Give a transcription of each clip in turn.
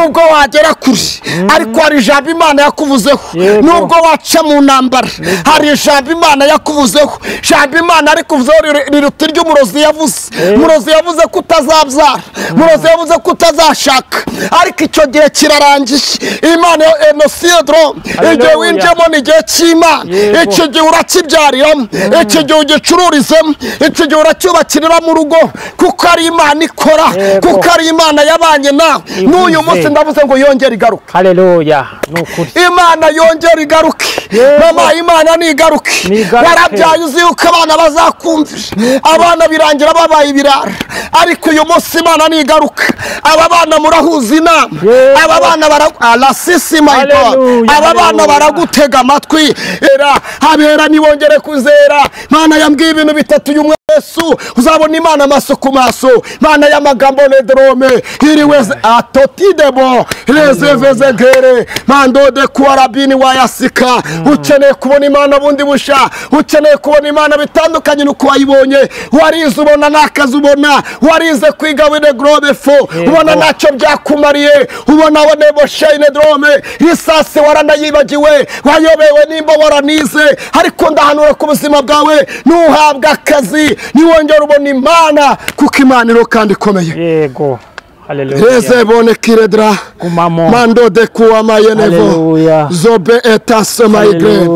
Nubwo wagera kure, ariko hari ijambo Imana yakuvuzeho. Nubwo waca mu ntambara, hari ijambo Imana yakuvuzeho. Ijambo Imana arikuvuzeho riruta iry'umurozi yavuze. Umurozi yavuze ko utazabyara, umurozi yavuze ko utazashaka, ariko icyo gihe kirarangiye. Imana enosidro, igihe winjemo ni igihe cy'Imana. Icyo gihe urakibyariramo, icyo gihe ugicururizemo, icyo gihe uracyubakirira mu rugo, kuko ari Imana ikora, kuko ari Imana yabanye nawe. N'uyu munsi ndavuze ngo yongere igaruke. Haleluya, nukuri. Imana yongere igaruke. Mama, Imana nigaruke. Warabyaye uzi yuko abana bazakumvira, abana birangira babaye ibirara, ariko uyu munsi Imana nigaruka. Aba bana murahuza inama, aba bana alasisi my God, aba bana baragutega amatwi. Era habera nibongere kuzera. Imana yambwiye ibintu bitatu uyu Yesu uzabona Imana amaso ku maso. Imana y'amagambo nedrome iriweze atotidebo rezevezegere mando de kuarabini wayasika. Ukeneye kubona Imana bundi busha, ukeneye kubona Imana bitandukanye nuko wayibonye. Warize ubona nakazi, ubona warize kwiga wine grobe fo, ubona ntacyo byakumariye, ubona wonebo shine drome isase waranayibagiwe, wayobewe nimba waranize. Ariko ndahanura ku buzima bwawe, nuhabwa akazi niwongera ubona Imana, kuko Imana iro kandi ikomeye. Yego. Haleluya. Rezebone kiredra mando de kuama yenevo zobe etaso maigre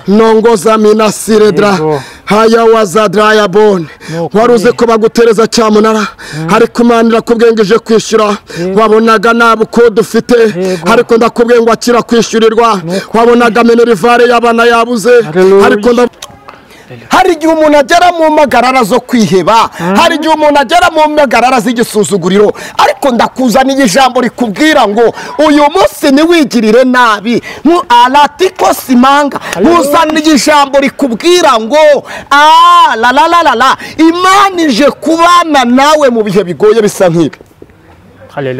nongoza minasiredra haya wazadra ya bone. Waruze ko bagutereza cyamunara, ariko Imana irakubwengeje kwishyura. Wabonaga nabo ko dufite, ariko ndakubwiye ngo akira kwishyurirwa. Wabonaga minerivare y'abana yabuze, ariko hari igihe umuntu agera mu magarara zo kwiheba, hari igihe umuntu agera mu magarara z'igisuzuguriro, ariko ndakuzaniye ijambo rikubwira ngo uyu munsi niwigirire nabi. Mu alatiko simanga, uzaniye ijambo rikubwira ngo a la la la la, Imana ije kubana nawe mu bihe bigoye bisa nk'ibi.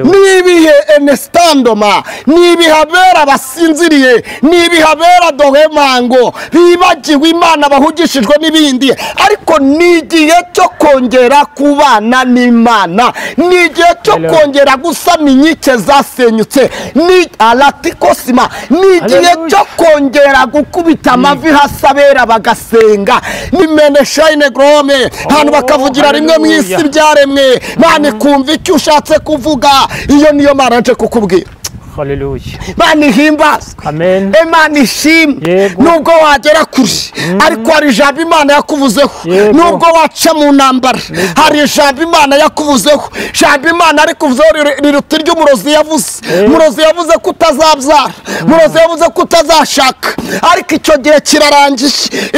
Nibihe enestandoma, nibihabera basinziriye, nibihabera dohemango bibagiwe Imana bahugishijwe n'ibindi, ariko ni igihe cyo kongera kubana n'Imana, ni igihe cyo kongera gusana inkike zasenyutse, ni alatikosima, ni igihe cyo kongera gukubita amavi hasabera bagasenga. Nimene shine grome hano bakavugira rimwe mu isi byaremwe. Imana ikumva icyo ushatse kuvuga. Iyo niyo Mana nje kukubwira. Haleluya. Imana ihimbazwe. Amen. Imana ishimwe. Nubwo wagera kure, ariko hari ijambo Imana yakuvuzeho. Nubwo waca mu ntambara, hari ijambo Imana yakuvuzeho. Ijambo Imana arikuvuzeho riruta iry'umurozi yavuze. Umurozi yavuze ko utazabyara, umurozi yavuze ko utazashaka, ariko icyo gihe kirarangiye.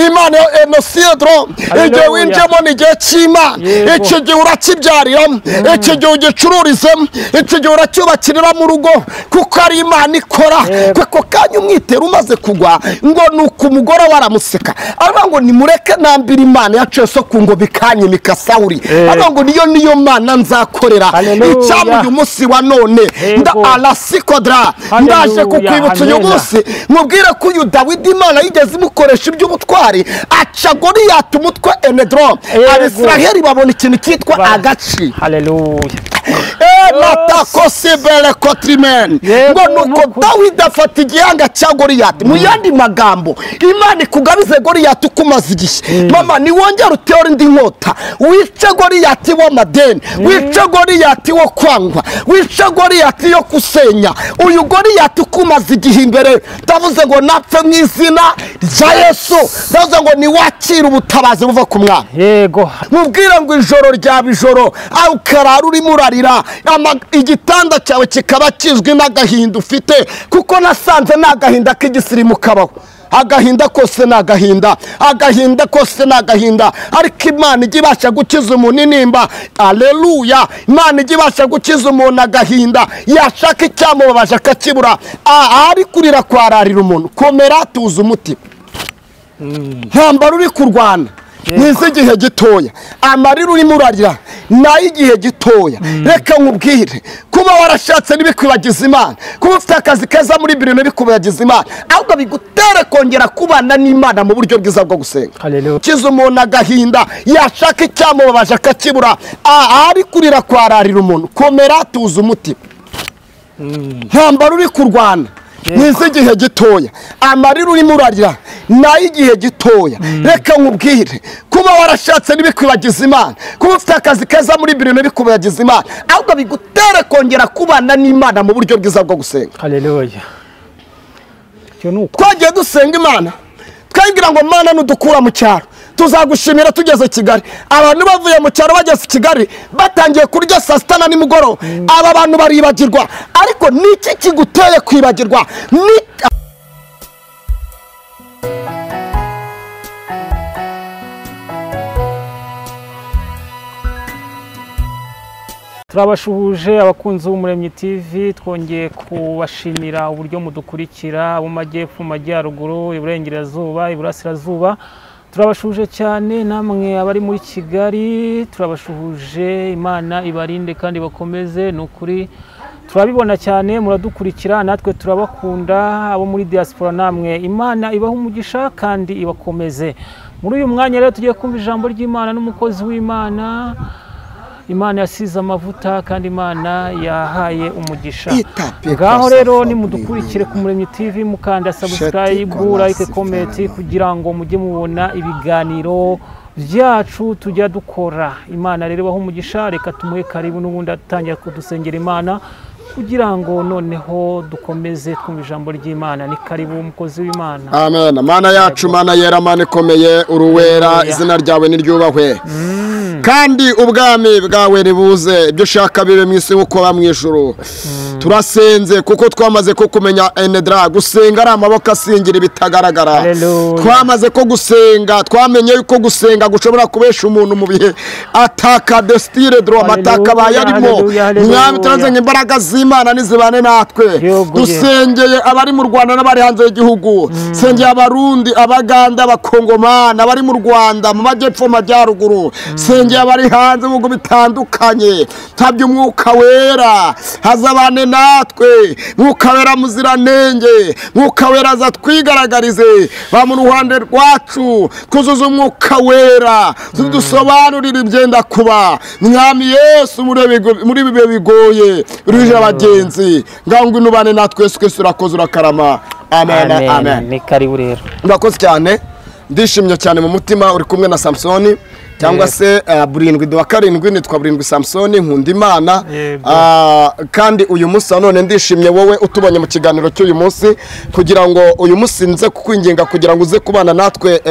Imana enosidro, igihe winjemo ni igihe cy'Imana. Icyo gihe urakibyariramo, icyo gihe ugicururizemo, icyo gihe uracyubakirira mu rugo, kuko ari Imana ikora. Kuko kanya umwitero umaze kugwa ngo nuko umugore waramuseka, aravuga ngo nimureke nambira Imana yacu so ku ngo bikanye mikasawuri, aravuga ngo niyo Mana nzakorera. Icyamu uyu munsi wa none nda alasikodra, ndaje kukwibutsa uyu munsi mubwire ko uyu Dawidi Imana yigeze imukoresha iby'ubutwari, aca Goliyati umutwe enedro. Abisiraheli babona ikintu cyitwa agaci. Haleluya. Matakosibele kotrimen. Ngo nuko Dawidi afata igihanga cya Goliyati. Mu yandi magambo, Imana ikugabize Goliyati ukumaze igihe. Mama, niwongere utere indi nkota, wice Goliyati w'amadeni, wice Goliyati wo kwangwa, wice Goliyati yo kusenya. Uyu Goliyati ukumaze igihe imbere, ndavuze ngo napfe mu izina rya Yesu. Ndavuze ngo niwakire ubutabazi buva ku Mwami. Yego. Mubwire ngo ijoro ryaba ijoro, ukarara urimo urarira, igitanda cyawe kikaba kizwi n'agahinda ufite, kuko nasanze n'agahinda k'igisirimu kabaho. Agahinda kose n'agahinda, agahinda kose n'agahinda, ariko Imana ijya ibasha gukiza umuntu intimba. Aleluya. Imana ijya ibasha gukiza umuntu agahinda, yashaka icyamubabaje akakibura. Ari kurira kwararira umuntu. Komera, tuza umutima. Ntambara uri kurwana nize igihe gitoya, amarira urimo urarira nayo igihe gitoya. Reka nkubwire, kuba warashatse ntibikwibagiza Imana, kuba ufite akazi keza muri biro ntibikwibagiza Imana, ahubwo bigutere kongera kubana n'Imana mu buryo bwiza bwo gusenga. Kiza umuntu agahinda, yashaka icyamubabaje akakibura. Ari kurira kwararira umuntu. Komera, tuza umutima. Ntambara uri kurwana n'izigihe gitoya, amarira urimo urarira nayigihe gitoya. Reka nkubwire, kuba warashatse n'ibikwibagiza Imana, kuba ufite akazi keza muri biro n'ibikwibagiza Imana, ahubwo bigutere kongera kubana n'Imana mu buryo bwiza bwo gusenga. Haleluya. Twagiye dusenga Imana twibwira ngo Mana nudukura mu cyaro tuzagushimira tugeze Kigali. Abantu bavuye mu cyaro bageze Kigali batangiye kurya saa sita na nimugoroba, aba bantu baribagirwa. Ariko niki kiguteye kwibagirwa? Turabashuhuje abakunzi b'Umuremyi TV, twongeye kubashimira uburyo mudukurikira mu majyepfo, mu majyaruguru, iburengerazuba, iburasirazuba. Turabashuhuje cyane namwe abari muri Kigali, turabashuhuje. Imana ibarinde kandi bakomeze. Nukuri turabibona cyane muradukurikira, natwe turabakunda. Abo muri diaspora namwe Imana ibaha umugisha kandi ibakomeze. Muri uyu mwanya rero tugiye kumva ijambo ry'Imana n'umukozi w'Imana. Imana yasize amavuta kandi Imana yahaye umugisha. Ngaho rero nimudukurikire ku Muremyi TV, mukanda subscribe, like, comment kugira ngo mujye mubona ibiganiro byacu tujya dukora. Imana rero ibahe umugisha. Reka tumuhe karibu n'ubundi atangira kudusengera Imana kugira ngo noneho dukomeze twumva ijambo ry'Imana. Ni karibu umukozi w'Imana. Amen. Mana yacu, Mana yera, Mana ikomeye, uruwera, izina ryawe niryubahwe. Kandi ubwami bwawe ribuze, ibyo ushaka bibe mu isi nkuko ba mu ijuru. Turasenze kuko twamaze ko kumenya enedra gusenga ari amaboko asingira ibitagaragara. Twamaze ko gusenga, twamenye yuko gusenga gushobora kubesha umuntu mu bihe ataka destire dro amataka bayarimo. Mwami turanze imbaraga z'Imana nizibane natwe. Dusengeye abari mu Rwanda n'abari hanze y'igihugu, sengeye abarundi, abaganda, abakongomana abari mu Rwanda, mu majyepfo, majyaruguru, sengeye abari hanze mu bihugu bitandukanye. Tabye umwuka wera hazabane natwe, mwuka wera muziranenge, mwuka wera azatwigaragarize ba mu ruhande rwacu, twuzuze umwuka wera tudusobanurire ibyenda kuba. Mwami Yesu, muri bibe bigoye ruje abagenzi, ngaho ngwino ubane natwe. Yesu Kristo urakoze urakarama. Amen, amen. Ni karibu rero. Urakoze cyane, ndishimye cyane mu mutima. Uri kumwe na Samsoni cyangwa se burindwi duwa karindwi, nitwa Burindwi Samsoni, nkunda Imana. Kandi uyu munsi none ndishimye wowe utubonye mu kiganiro cy'uyu munsi, kugira ngo uyu munsi nze kukwinginga kugira ngo uze kubana natwe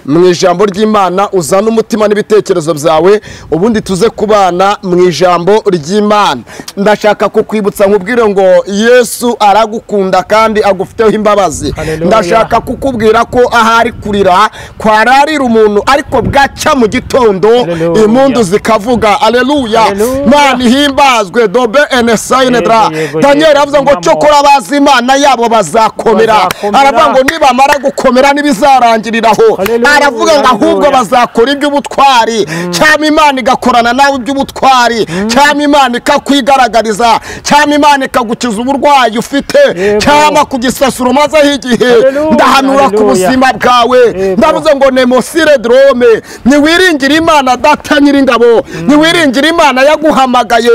mu ijambo ry'Imana, uzane umutima n'ibitekerezo byawe, ubundi tuze kubana mu ijambo ry'Imana. Ndashaka kukwibutsa nkubwire ngo Yesu aragukunda kandi agufiteho imbabazi. Ndashaka kukubwira ko ahari kurira kwararira umuntu, ariko bwacya mu gitondo impundu zikavuga. Aleluya, Imana ihimbazwe. Dobe enesainedra. Daniel avuze ngo cyokora bazi Imana yabo bazakomera. Aravuga ngo nibamara gukomera nibizarangiriraho. Aravuga ngo ahubwo bazakora iby'ubutwari. Cyama Imana igakorana nawe iby'ubutwari, cyama Imana ikakwigaragariza, cyama Imana ikagukiza uburwayi ufite, cyama kugisasura umazeho igihe. Ndahanura ku buzima bwawe, ndavuze ngo nemosire drome, niwiringira Imana data nyiringabo, niwiringira Imana yaguhamagaye.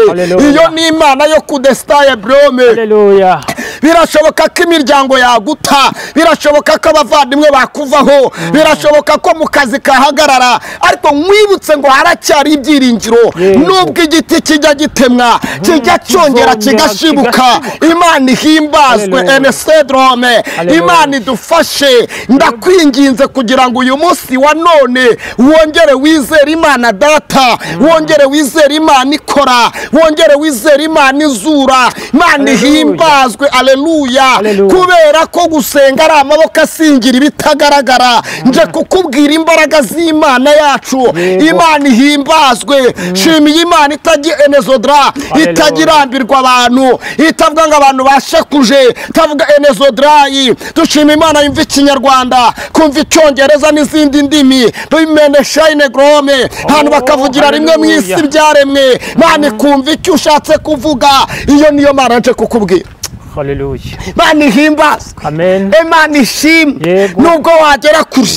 Iyo ni Imana yo kudestaye brome. Haleluya. Birashoboka ko imiryango yaguta, birashoboka ko abavandimwe bakuvaho, birashoboka ko mu kazi kahagarara, ariko nkwibutse ngo haracyari ibyiringiro. Nubwo igiti kijya gitemwa kijya cyongera kigashibuka, Imana ihimbazwe. Enesedrome, Imana idufashe. Ndakwinginze kugira ngo uyu munsi wa none wongere wizere Imana data, wongere wizere Imana ikora, wongere wizere Imana izura. Imana ihimbazwe. Aleluya. Kubera ko gusenga ari amaboko asingira ibitagaragara, nje kukubwira imbaraga z'Imana yacu. Imana ihimbazwe. Shimiye Imana itagira enezodra, itagirambirwa abantu, itavuga ngo abantu bashakuje, itavuga enezodrayi. Dushima Imana yumva ikinyarwanda, kumva icyongereza n'izindi ndimi. Bimene shine grome, hano bakavugira rimwe mu isi byaremwe. Imana ikumva icyo ushatse kuvuga. Iyo niyo Mana nje kukubwira. Haleluya. Imana ihimbazwe. Amen. Imana ishimwe. Nubwo wagera kure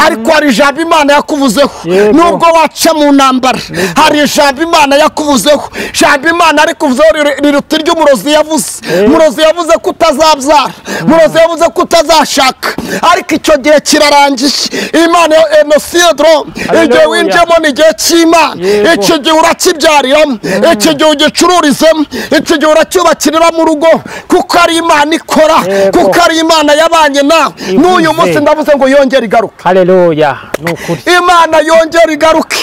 ariko hari ijambo Imana yakuvuzeho. Nubwo waca mu ntambara hari ijambo Imana yakuvuzeho. Ijambo Imana arikuvuzeho riruta iry'umurozi yavuze. Umurozi yavuze ko utazabyara, umurozi yavuze ko utazashaka, ariko icyo gihe kirarangiye. Imana enosiedro igihe winjemo ni igihe cy'Imana. Icyo gihe urakibyariramo, icyo gihe ugicururizemo, icyo gihe uracyubakirira mu rugo, kuko ari Imana ikora, kuko ari Imana yabanye nawe. N'uyu munsi ndavuze ngo yongere igaruke. Haleluya. Nukuri Imana yongere igaruke.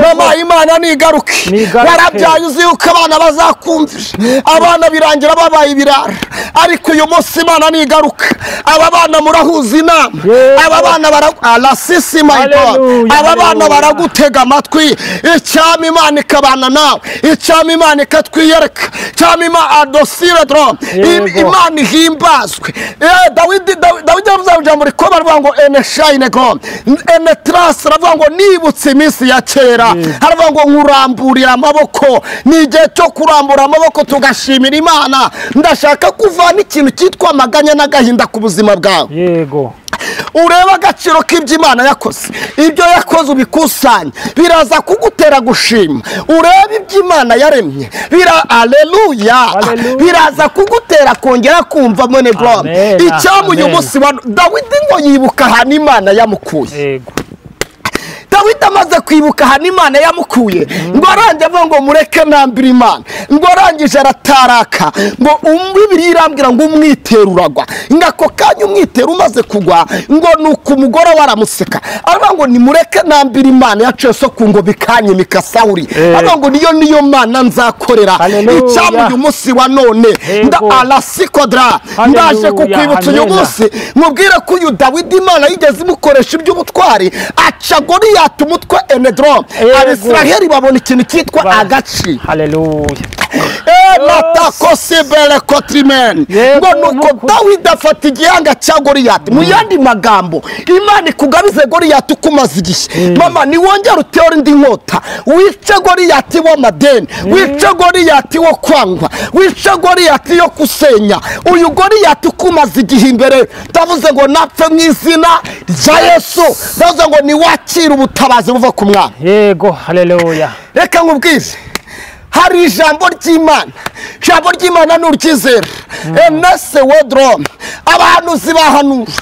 Mama, Imana nigaruke. Warabyaye uzi yuko abana bazakumvira, abana birangira babaye ibirara, ariko uyu munsi Imana nigaruka. Aba bana murahuza inama, aba bana alasisi my God, aba bana baragutega amatwi. Icyama Imana ikabana nawe, icyama Imana ikatwiyereka, icyama Imana adosire dro, Imana ihimbazwe. Dawidi yavuze ijambo rikomeye aravuga ngo ene shine go ene trust, aravuga ngo nibutse iminsi ya kera, aravuga ngo nkuramburira amaboko. Ni igihe cyo kurambura amaboko tugashimira Imana. Ndashaka kuvana ikintu cyitwa amaganya n'agahinda ku buzima bwawe. Yego. Ureba agaciro k'ibyo Imana yakoze, ibyo yakoze ubikusanya biraza kugutera gushima. Ureba ibyo Imana yaremye aleluya, biraza kugutera kongera kumva mone glory. Icyamu uyu munsi wa Dawidi ngo yibuka ahantu Imana yamukuye. Yego. Dawidi amaze kwibuka ahantu Imana yamukuye, ngo arangiye avuga ngo mureke nambire Imana, ngo arangije arataraka, ngo Bibiliya irambwira ngo umwitero uragwa. Ngo ako kanya umwitero umaze kugwa, ngo nuko umugore we aramuseka, aravuga ngo nimureke nambire Imana yaciye so ku ngo bikanyimika Sawuli, aravuga ngo niyo Mana nzakorera. Icyamu uyu munsi wa none nda alasikodra, ndaje kukwibutsa uyu munsi mubwire ko uyu Dawidi Imana yigeze imukoresha iby'ubutwari, aca Goliyati umutwe enedro. Abisiraheli babona ikintu cyitwa agaci. Haleluya. Matakosibele kotrimen. Ngo nuko Dawidi afata igihanga cya Goliyati. Mu yandi magambo, Imana ikugabize Goliyati ukumaze igihe. Mama, niwongere utere indi nkota, wice Goliyati w'amadeni, wice Goliyati wo kwangwa, wice Goliyati yo kusenya. Uyu Goliyati ukumaze igihe imbere, ndavuze ngo napfe mu izina rya Yesu. Ndavuze ngo niwakire ubutabazi buva ku Mwami. Yego. Haleluya. Reka nkubwire, hari ijambo ry'Imana. Ijambo ry'Imana ni uryizera. Enese wodro, abahanuzi bahanura,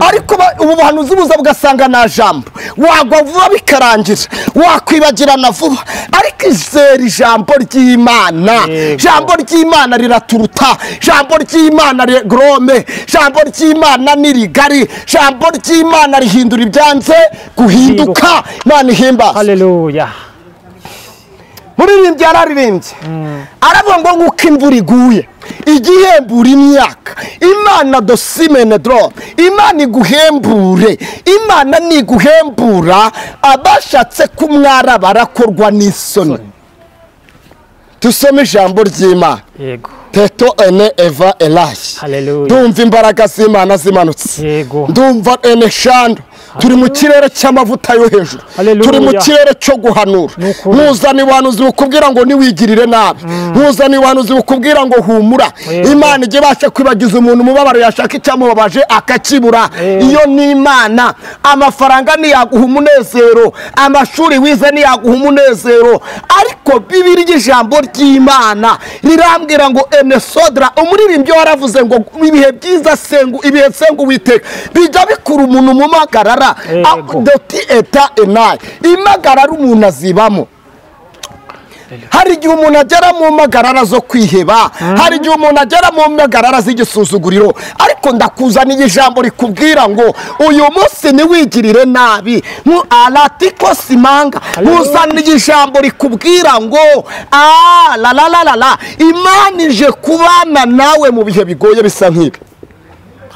ariko ubu buhanuzi buza bugasanga nta jambo, wagwa vuba bikarangira, wakwibagirana vuba, ariko izera ijambo ry'Imana. Ijambo ry'Imana riraturuta, ijambo ry'Imana grome, ijambo ry'Imana ni rigari, ijambo ry'Imana rihindura ibyanze guhinduka. Imana ihimbazwe. Haleluya. Muririmbyi yararirimbye, aravuga ngo nk'uko imvura iguye igihembura imyaka, Imana dosimene dro, Imana iguhembure. Imana niguhembura, abashatse kumwara barakorwa n'isoni. Tusome ijambo ry'Imana. Yego. Teto ene eva elahi. Haleluya. Ndumva imbaraga z'Imana zimanutse. Yego. Ndumva ene shando. Turi mu kirere cy'amavuta yo hejuru, turi mu kirere cyo guhanura. Ntuzane ibanuzi bukubwira ngo niwigirire nabi, ntuzane ibanuzi bukubwira ngo humura. Imana ijye ibasha kwibagiza umuntu umubabaro yashaka icyamubabaje akakibura. Iyo ni Imana. Amafaranga ntiyaguha umunezero, amashuri wize ntiyaguha umunezero, ariko Bibiliya ijambo ry'Imana rirambwira ngo enesodra. Umuririmbyi waravuze ngo ibihe byiza sengu, ibihe sengu Uwiteka bijya bikura umuntu mu magarara. Doti eta enayi, imagarara umuntu azibamo. Hari igihe umuntu agera mu magarara zo kwiheba, hari igihe umuntu agera mu magarara z'igisuzuguriro, ariko ndakuzaniye ijambo rikubwira ngo uyu munsi niwigirire nabi. Alatiko simanga, nkuzaniye ijambo rikubwira ngo la la la la la, Imana ije kubana nawe mu bihe bigoye bisa nk'ibi.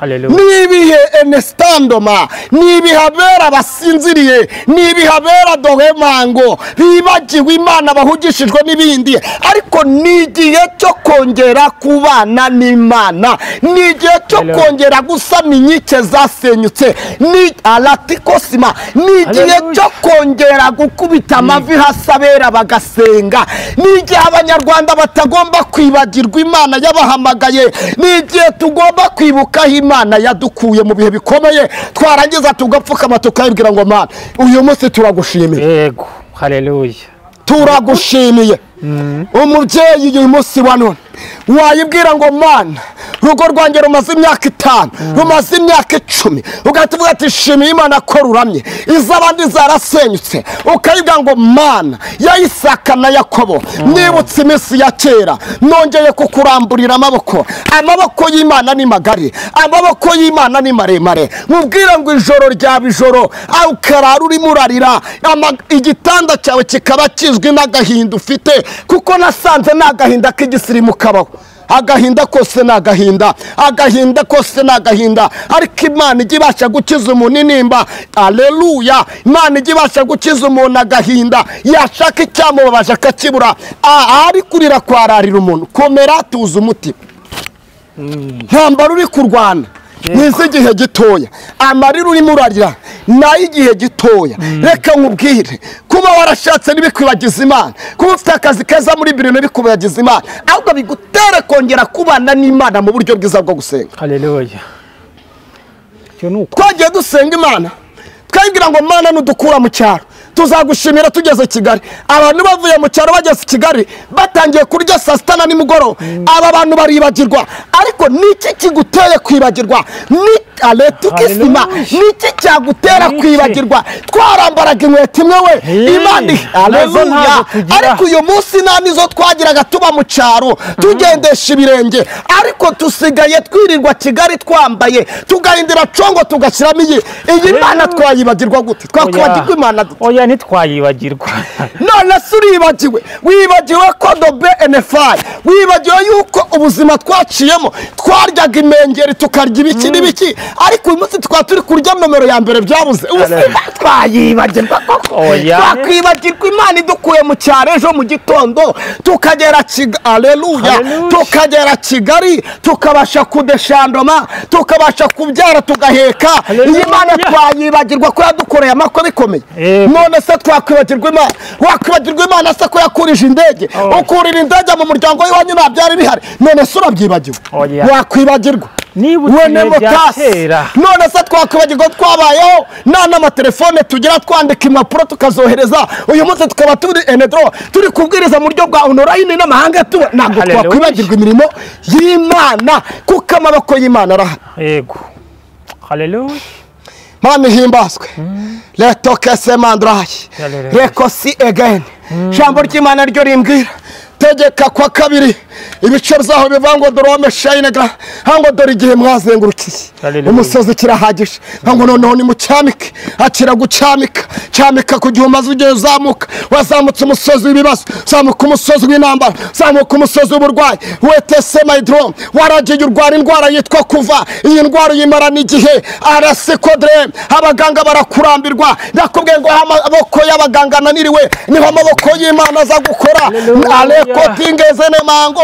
Nibihe enestandoma, nibihe abera basinziriye, nibihe abera doremango bibagiwe Imana bahugishijwe n'ibindi, ariko ni igihe cyo kongera kubana n'Imana, ni igihe cyo kongera gusana inkike zasenyutse, ni alatikosima, ni igihe cyo kongera gukubita amavi hasi abera bagasenga, ni igihe abanyarwanda batagomba kwibagirwa Imana yabahamagaye, ni igihe tugomba kwibuka Imana yadukuye mu bihe bikomeye, twarangiza tugapfukama tukayibwira ngo Mana uyu munsi turagushimiye. Yego, haleluya, turagushimiye. Umubyeyi uyu munsi wa none wayibwira ngo Mana urugo rwanjye rumaze imyaka 5, rumaze imyaka 10, ugahita uvuga ati shimiye Imana ko ruramye, iz'abandi zarasenyutse, ukayibwira ngo Mana ya Isaka na Yakobo, nibutse iminsi ya kera, nongeye kukuramburira amaboko. Amaboko y'Imana ni magari, amaboko y'Imana ni maremare. Mubwira ngo ijoro ryaba ijoro, ukarara urimo urarira, igitanda cyawe kikaba kizwi n'agahinda ufite, kuko nasanze n'agahinda k'igisirimu kabaho. Agahinda kose ni agahinda, agahinda kose ni agahinda, ariko Imana ijya ibasha gukiza umuntu intimba. Aleluya, Imana ijya ibasha gukiza umuntu agahinda, yashaka icyamubabaje akakibura, ari kurira kwararira umuntu. Komera, tuza umutima, ntambara uri kurwana nizi igihe gitoya, amarira urimo urarira nayo igihe gitoya. Reka nkubwire, kuba warashatse ntibikwibagiza Imana, kuba ufite akazi keza muri biro ntibikwibagiza Imana, ahubwo bigutere kongera kubana n'Imana mu buryo bwiza bwo gusenga. Haleluya. Twagiye dusenga Imana twibwira ngo Mana nudukura mu cyaro tuzagushimira tugeze Kigali. Abantu bavuye mu cyaro bageze Kigali batangiye kurya saa sita na nimugoroba, aba bantu baribagirwa. Ariko niki kiguteye kwibagirwa? Ni aletikisima, niki cyagutera kwibagirwa? Twarambaraga inkweto imwe we Imana, aleluya. Ariko uyu munsi nta nizo twagiraga tuba mu cyaro tugendesha ibirenge, ariko tusigaye twirirwa Kigali twambaye, tugahindira congo tugashyiramo iyi Imana twayibagirwa gute? Twakwibagirwa Imana dute? Oya, ntitwayibagirwa. None se uribagiwe? Wibagiwe ko dobe NFI, wibagiwe yuko ubuzima twaciyemo twaryaga imengeri tukarya ibiki n'ibiki, ariko uyu munsi tukaba turi kurya nomero ya mbere byabuze. Ubuzima twayibagirwa koko? Twakwibagirwa Imana idukuye mu cyaro ejo mu gitondo tukagera Kigali, aleluya, tukagera Kigali tukabasha kudeshandoma, tukabasha kubyara tugaheka. Iyi Mana twayibagirwa ko yadukoreye amakwe bikomeye? None se twakwibagirwa Imana? Wakwibagirwa Imana se ko yakurije indege, ukurira indege mu muryango w'iwanyu nta byari bihari, none se urabyibagiwe? Wakwibagirwa none se twakwibagirwa twabayeho nta n'amatelefone tugira, twandika impapuro tukazohereza, uyu munsi tukaba turi enedro turi kubwiriza mu buryo bwa online n'amahanga tuba. Ntabwo twakwibagirwa imirimo y'Imana, kuko amaboko y'Imana arahari. Yego, haleluya, Mana ihimbazwe. Letokese mandrayi rekosi again. Jambo ry'Imana ryo rimbwira tegeka kwa kabiri ibice byaho bivuga ngo dorome shayinaga, hango dore igihe mwazengurukiye umusozi kirahagije, hango noneho ni mucyamike, akira gucyamika cyamika kugihe umaze ugiye uzamuka, wazamutse umusozi w'ibibazo, zamuka umusozi w'intambara, zamuka umusozi w'uburwayi, wetese my drum, waragiye urwara indwara yitwa kuva, iyi ndwara uyimarana igihe, arasikodre, abaganga barakurambirwa. Ndakubwiye ngo amaboko y'abaganga ananiriwe, niho amaboko y'Imana aza gukora. Alekotingeze mango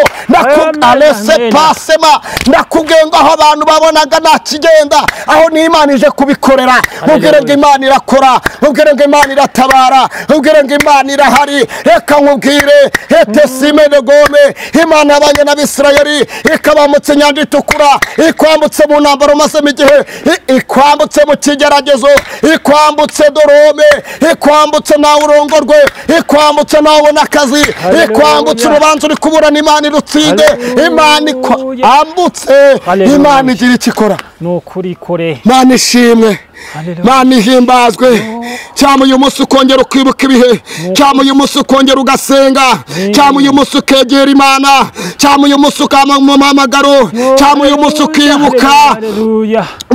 alese pasema. Ndakubwiye ngo aho abantu babonaga nta kigenda, aho ni Imana ije kubikorera. Mubwire ngo Imana irakora, mubwire ngo Imana iratabara, mubwire ngo Imana irahari. Reka nkubwire hetesime de gome, Imana yabanye n'Abisirayeli ikabambutse inyanja itukura, ikwambutse mu ntambaro mazemo igihe, ikwambutse mu kigeragezo, ikwambutse dorome, ikwambutse nawe urongorwe, ikwambutse nawe ubona akazi, ikwambutse urubanza uri kuburana Imana irutsinde. Imana ikwambutse, Imana igira icyo ikora. Ni ukuri kore. Imana ishimwe. Mana ihimbazwe. Cyangwa uyu munsi ukongera ukibuka ibihe, cyangwa uyu munsi ukongera ugasenga, cyangwa uyu munsi ukegera Imana, cyangwa uyu munsi ukama mu mpamagaro, cyangwa uyu munsi ukibuka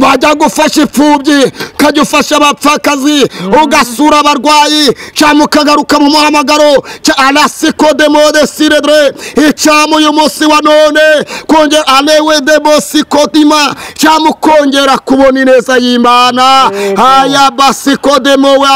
wajya gufasha imfubyi, ukajya ufasha abapfakazi, ugasura abarwayi, cyangwa ukagaruka mu muhamagaro arasiko de mode siredre. Icyama uyu munsi wa none kongera alewe de bosikodima, cyangwa ukongera kubona ineza y'Imana. Haya basiko de mowe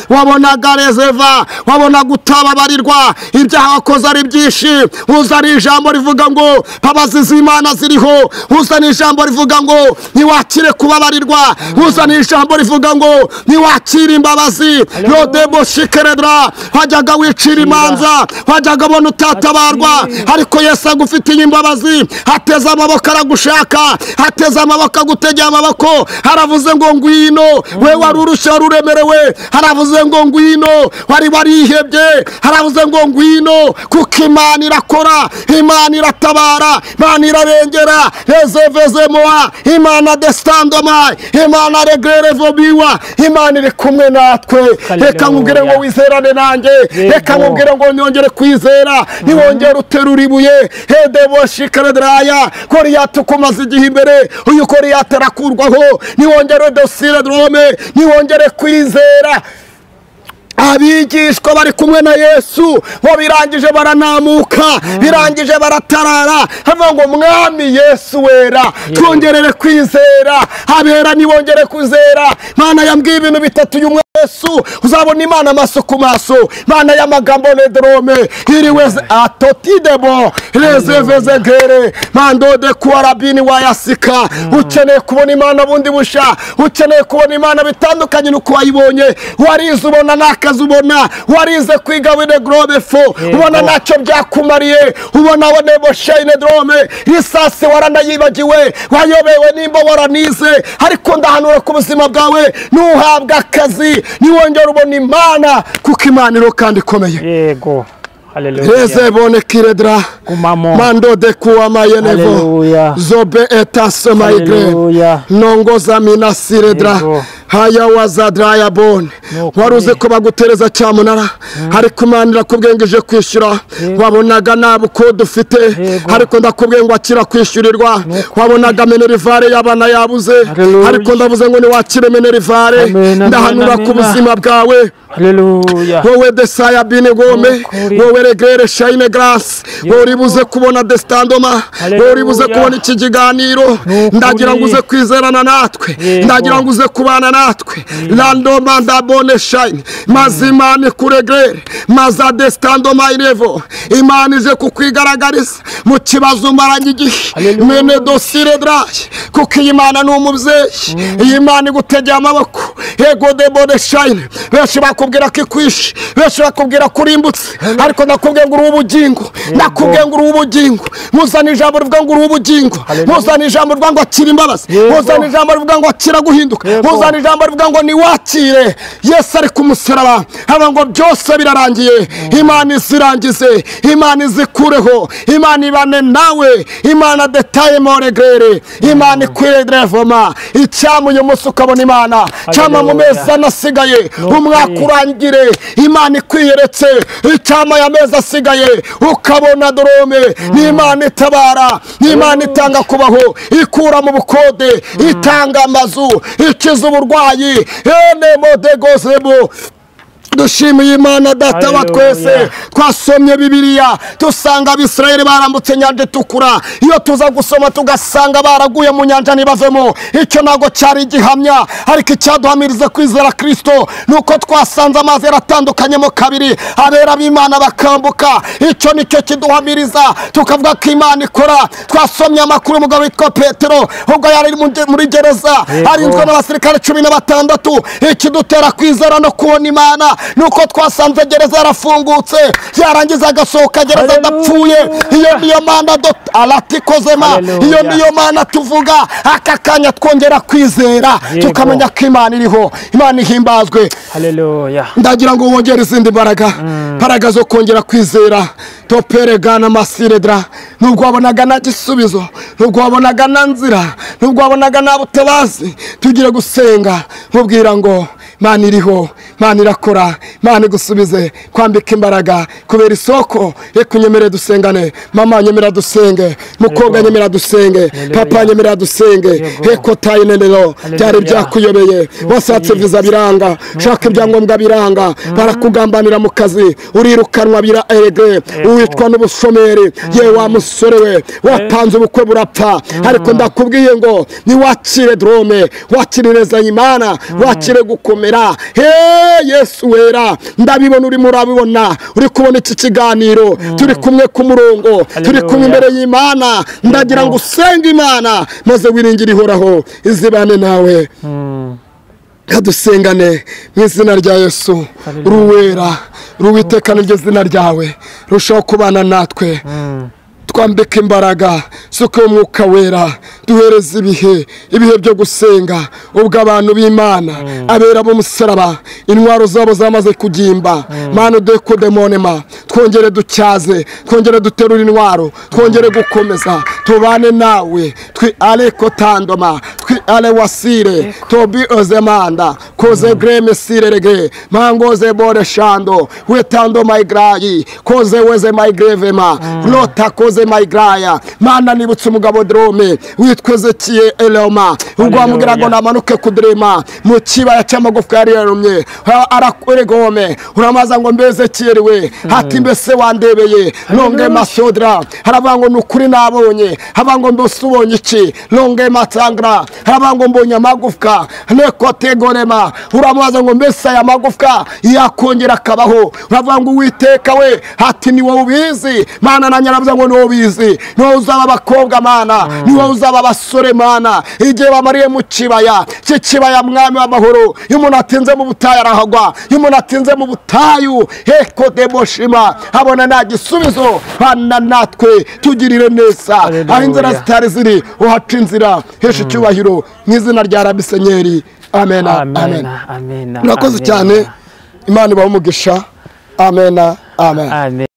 wabonaga rezeva, wabona gutababarirwa, ibyaha wakoze ari byinshi. Uzana ijambo rivuga ngo imbabazi z'Imana ziriho, uzana ijambo rivuga ngo ntiwakire kubabarirwa, uzana ijambo rivuga ngo ntiwakire imbabazi. Yodebo shikeredra, wajyaga wicira imanza, wajyaga ubona utatabarwa, ariko Yesu agufitiye imbabazi, ateze amaboko aragushaka, ateze amaboko agutegeye amaboko, haravuze ngo ngwino, we wari urushye wari uremerewe, haravuze ngo ngwino, wari warihebye, haravuze ngo ngwino, kuko Imana irakora, Imana iratabara, Imana irarengera. Rezevezemoa, Imana destandomai, Imana regrerevobiwa, Imana iri kumwe natwe. Reka nkubwire ngo wizerane nanjye, reka nkubwire ngo nyongere kwizera, niwongere uterura ibuye. Hedeboshikaredraya, Goliyati ukumaze igihe imbere, uyu Goliyati arakurwaho, niwongere dosire drome, niwongere kwizera. Abigishwa bari kumwe na Yesu bo birangije baranamuka, birangije baratarara, havuga ngo Mwami Yesu wera, twongerere kwizera, abera nibongere kwizera. Mana yambwiye ibintu bitatu y'umwe Yesu, uzabona Imana amaso ku maso. Mana y'amagambo ledrome iriweze atotidebo rezevezegere mando de kuarabini wayasika. Ukeneye kubona Imana bundi busha, ukeneye kubona Imana bitandukanye nuko wayibonye. Warize ubona nakazi, ubona warize kwiga wine grobe fo, ubona ntacyo byakumariye, ubona wonebo shine drome isase waranayibagiwe, wayobewe nimba waranize. Ariko ndahanura ku buzima bwawe, nuhabwa akazi niwongera ubona Imana, kuko Imana iro kandi ikomeye. Yego. Haleluya. Rezebone kiredra mando de kuama yenevo zobe etaso maigre nongoza minasiredra haya wazadraya bon. Waruze ko bagutereza cyamunara, ariko Imana irakubwengeje kwishyura. Wabonaga nabo ko dufite, ariko ndakubwiye ngo akira kwishyurirwa. Wabonaga minerivare y'abana yabuze, ariko ndavuze ngo niwakire minerivare. Ndahanura ku buzima bwawe. Haleluya. Wowe desaya bine gome, wowe regere shine grace, wowe uribuze kubona destandoma, wowe uribuze kubona iki kiganiro. Ndagira ngo uze kwizerana natwe, ndagira ngo uze kubana natwe. Landoma ndabone shine mazimane kuregere maza destandoma irevo. Imana ije kukwigaragariza mu kibazo umaranye igihe mene dosire draye, kuko iyi Imana ni umubyeyi, iyi Imana igutegeye amaboko. Ego debone shine, benshi bakubwira ko ikwishe, benshi bakubwira ko urimbutse, ariko ndakubwiye ngo uri ubugingo, ndakubwiye ngo uri ubugingo. Muzana ijambo rivuga ngo uri ubugingo, muzana ijambo rivuga ngo akira imbabazi, muzana ijambo rivuga ngo akira guhinduka, muzana ijambo rivuga ngo niwakire. Yesu ari ku musaraba, haba ngo byose birarangiye. Imana izirangize, Imana izikureho, Imana ibane nawe, Imana detaye moregrere, Imana ikwirevoma. Icyama uyu munsi ukabona Imana, cyama mu mezi anasigaye umwaka urangire, Imana ikwiyeretse. Icyama ya mezi asigaye ukabona dorome, ni Imana itabara, ni Imana itanga kubaho, ikura mu bukode, itanga amazu, ikiza uburwayi. Ene modegozebo. Dushimiye Imana data wa twese. Twasomye Bibiliya tusanga Abisirayeli barambutse inyanja itukura. Iyo tuza gusoma tugasanga baraguye mu nyanja ntibavemo, icyo ntago cyari igihamya, ariko icyaduhamiriza kwizera Kristo nuko twasanze amazi yaratandukanyemo kabiri, abera b'Imana bakambuka. Icyo nicyo kiduhamiriza tukavuga ko Imana ikora. Twasomye amakuru y'umugabo witwa Petero ubwo yari muri gereza arinzwe n'abasirikare 16. Ikidutera kwizera no kubona Imana Nuko twasanze gereza yarafungutse, yarangiza agasohoka gereza adapfuye. Iyo niyo Mana alatikozema, iyo niyo Mana tuvuga. Aka kanya twongera kwizera, tukamenya ko Imana iriho. Imana ihimbazwe. Haleluya. Ndagira ngo wongere izindi mbaraga, mbaraga zo kongera kwizera. Toperegana masiredra. Nubwo wabonaga nta gisubizo, nubwo wabonaga nta nzira, nubwo wabonaga nta butabazi, tugire gusenga nkubwira ngo Imana iriho, Imana irakora, Imana igusubize kwambika imbaraga kubera isoko. Reka unyemere dusengane. Mama nyemera dusenge, mukobwa nyemera dusenge, papa nyemera dusenge. Heko tayinenero byari byakuyobeye, wasatse viza biranga, shaka ibyangombwa biranga, barakugambanira mu kazi, urirukanwa bira erege, uwitwa n'ubushomeri. Ye wa musore we wapanze ubukwe burapfa, ariko ndakubwiye ngo niwakire drome, wakire neza Imana, wakire gukomera. He Yesu wera, ndabibona urimo urabibona, uri kubona iki kiganiro, turi kumwe ku murongo, turi kumwe imbere y'Imana. Ndagira ngo usenge Imana maze wiringire ihoraho izibane nawe. Kadusengane mu izina rya Yesu. Ruwera, Ruwiteka niryo zina ryawe, rushaho kubana natwe. Twambike imbaraga, suko umwuka wera, duhereze ibihe, ibihe byo gusenga. Ubwo abantu b'Imana abera b'umusaraba, intwaro zabo zamaze kugimba, Mana dekodemonema, twongere ducyaze, twongere duterura intwaro, twongere gukomeza, tubane nawe. Twi aleko tandoma, twi ale wasire, tobi ozemanda, koze greme sire rege, mangoze bore shando, wetando maigrayi, koze weze maigrevema, lota koze maigraya. Mana nibutse umugabo drome witwa Ezekiel Eloma, ubwo amubwira ngo namanuke kudrema mu kibaya cy'amagufwa yari yarumye, arakuregome uramaza ngo mbe Ezekiel we, hati mbese wandebeye longe masodra, haravuga ngo nukuri nabonye, haravuga ngo mbese ubonye iki longe matangra, haravuga ngo mbonye amagufwa nekotegorema, uramaza ngo mbese aya magufwa yakongera akabaho, uravuga ngo Uwiteka we hati ni wowe ubizi. Mana nanyaravuza ngo ni wowe ubizi, ni wowe uzaba abakobwa Mana, ni wowe uzaba abasore Mana. Igihe bamariye mu kibaya, iki kibaya mwami w'amahoro, iyo umuntu atinze mu butayu arahagwa, iyo umuntu atinze mu butayu heko deboshima habona nta gisubizo. Bana natwe tugirire neza, aho inzira zitari ziri uhaca inzira, hesha icyubahiro mu izina rya Rabi Senyeri. Amena, amen. Murakoze cyane, Imana ibahe umugisha. Amena, amen.